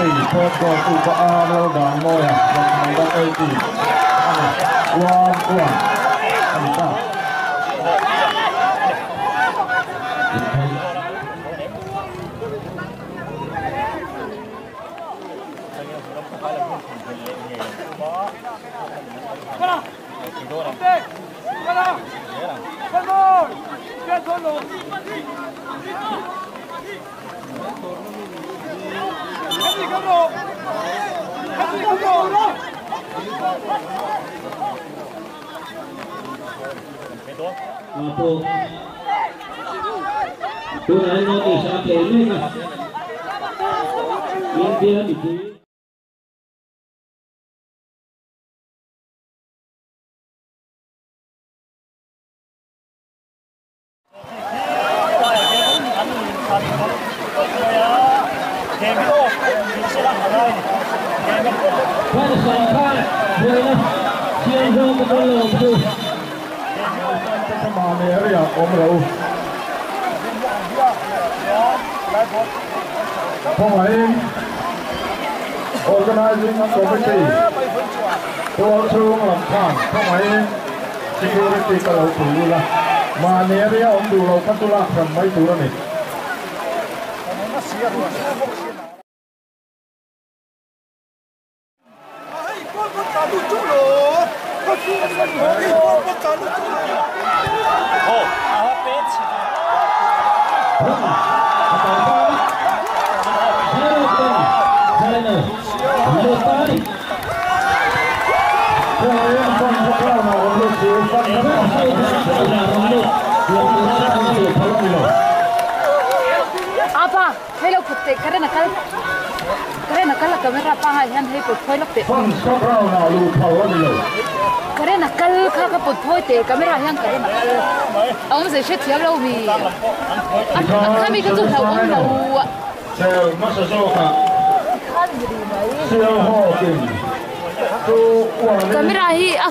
80, third goal tu pa A Laldanmawia, number 80 a ni. 1-1 a ni ta. Organizing Committee Tualchhung lam khan khawngaihin security ka lo pui ula mahni area awm duh lo kha chu lak hran mai tur a ni. Apa, hello putte kare nakal kare nakal camera pa nga hian hei put phoi lok te. Kare nakal kha ka put phoi te camera hian kare nakal. Ông sẽ chết thiếu đâu vì anh mi cái chút đầu ông đầu ạ. Camera hi a